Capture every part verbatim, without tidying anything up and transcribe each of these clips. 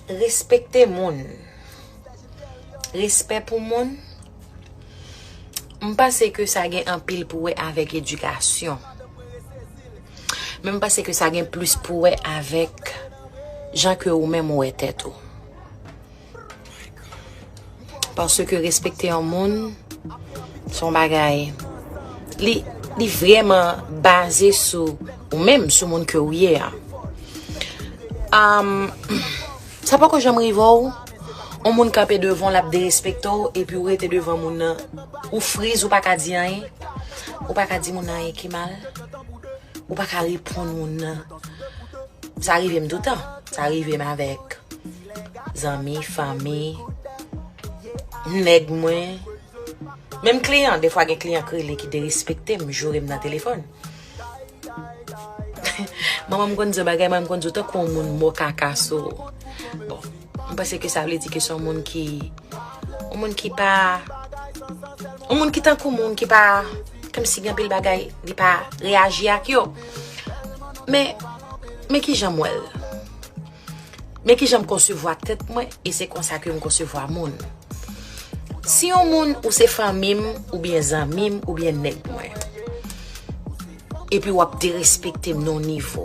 Respekte moun. Respè pou moun. M panse ke sa gen anpil pou wè avèk edikasyon. Men m panse ke sa gen plis pou wè avèk jan ke ou menm ou wè tèt ou. Paske respekte yon moun, se yon bagay, li, li vrèman baze sou ou menm, sou moun ke ou ye a. Am, sa poko janm rive w, yon moun kanpe devan w, l ap derespekte w, epi ou rete devan moun nan, ou friz, ou pa ka di anyen, ou pa ka di moun nan anyen ki mal, ou pa ka reponn moun nan. Sa rive m toutan. Sa rive m avèk zanmi, fanmi, nèg mwen, menm kliyan. Defwa gen kliyan k rele ki derespekte m, joure m nan telefòn. Manman m konn di yon bagay, manman m konn di w tankou yon moun mò kaka sou. Bon, m panse ke sa vle di ke se yon moun ki, yon moun ki pa, yon moun ki tankou moun ki pa, kòmsi gen anpil bagay, li pa reyaji ak yo. Men, men ki jan m wè l. Men ki jan m konsevwa tèt mwen, e se konsa ke m konsevwa moun. Si yon moun, ou se fanmi m, oubyen zanmi m, oubyen nèg mwen, epi w ap derespekte m nan yon nivo,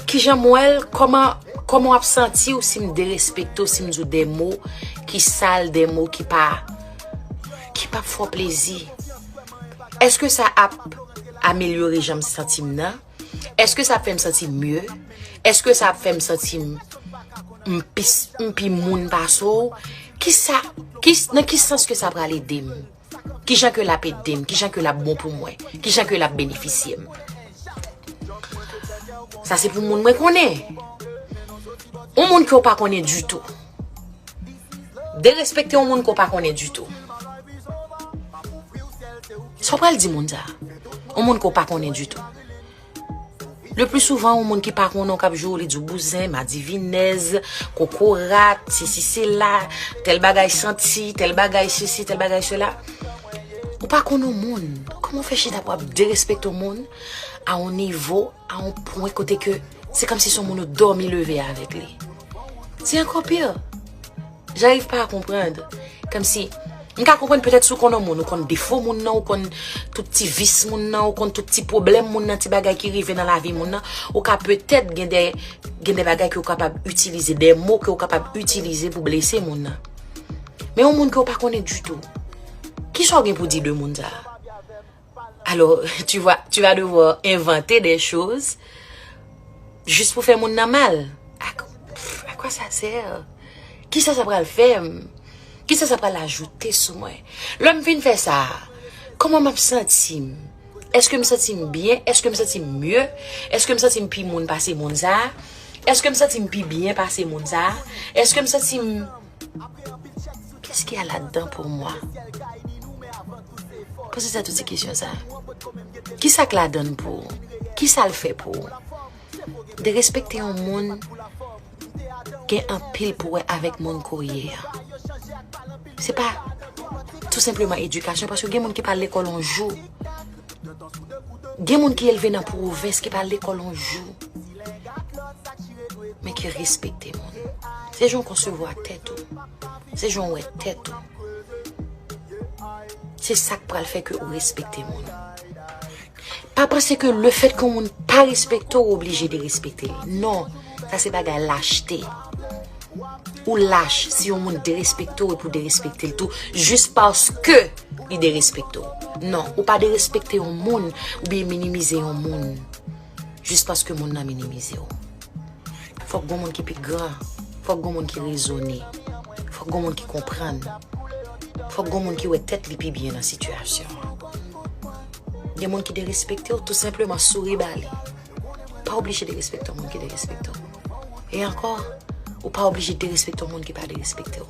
ki jan m wè l, kòman, kòman w ap santi w si m derespekte w, si m di w de mo ki sal, de mo ki pa, ki p ap fè w plezi? Èske sa ap amelyore jan m santi m nan? Èske sa ap fè m santi m mye? Èske sa ap fè m santi m, m pi, m pi moun pase w? Kisa, ki, nan ki sans ke sa pral ede m? Kijan ke l ap ede m? Kijan ke l ap bon pou mwen? Kijan ke l ap benefisye m? Sa se pou moun mwen konnen. Yon moun ke w pa konnen ditou. Derespekte yon moun ke w pa konnen ditou. Sa w pral di moun sa? Yon moun ke w pa konnen ditou. Le pli souvan, yon moun ki pa konnen w k ap joure w, li di w bouzen, madivinèz, kokorat, sesi sela, tèl bagay santi, tèl bagay sesi, tèl bagay sela. Ou pa konn yon moun. Kòman w fè chita pou w ap derespekte yon moun a yon nivo, a yon pwen kote ke se kòmsi se yon moun ou dòmi leve avèk li? Se ankò pi. J'arrive pas à comprendre. Kòmsi, m ka konprann petèt si w konn yon moun, ou konn defo moun nan, ou konn tout ti vis moun nan, ou konn tout ti pwoblèm moun nan, ti bagay ki rive nan lavi moun nan, ou ka petèt gen de, gen de bagay ke w kapab itilize, de mo ke w kapab itilize pou blese moun nan. Men yon moun ke w pa konnen ditou, kisa w gen pou di de moun sa a? Alors, tu vas, tu vas devoir inventer des choses juste pou fè moun nan mal. À, pff, à quoi ça sert? Kisa sa pral fè m? Kisa sa pral ajoute sou mwen? Lè m fin fè sa, kòman m ap santi m? Èske m santi m byen? Èske m santi m mye? Èske m santi m pi moun pase moun sa a? Èske m santi m pi byen pase moun sa a? Èske m santi m Qu'est-ce qu'il y a là-dedans pour moi? Poze tèt ou ti kesyon sa. Kisa k ladan l pou ou? Kisa l fè pou ou? Derespekte yon moun gen anpil pou wè avèk moun ke w ye a. Se pa tou senpleman edikasyon, paske gen moun ki pa al lekòl yon jou. Gen moun ki elve nan pwovens, ki pa al lekòl yon jou, men ki respekte moun. Se jan w konsevwa tèt ou. Se jan w wè tèt ou. Se sa k pral fè ke ou respekte moun. Pa panse ke lefètke yon moun pa respekte w, ou oblije derespekte l. Non, sa se bagay lachte. Ou lach si yon moun derespekte w epi w derespekte l tou, jis paske li derespekte w. Non, ou pa derespekte yon moun oubyen minimize yon moun jis paske moun nan minimize w. Fòk gon moun ki pi gran, fòk gon moun ki rezone, fòk gon moun ki konprann, fòk gon moun ki wè tèt li pi byen nan sitiyasyon an. Gen moun ki derespekte w, tou senpleman souri ba li. Pa oblije derespekte yon moun ki derespekte w. E ankò, ou pa oblije derespekte yon moun ki pa derespekte w.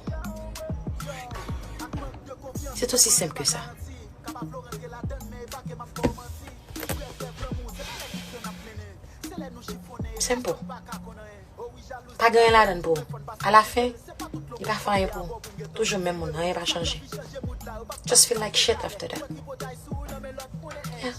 C'est aussi simple que ça. Simple. Pa gen anyen ladan l pou ou. Alafen, li pa fè anyen pou ou. Toujou menm moun, anyen pa chanje. Just feel like shit after that. Yeah.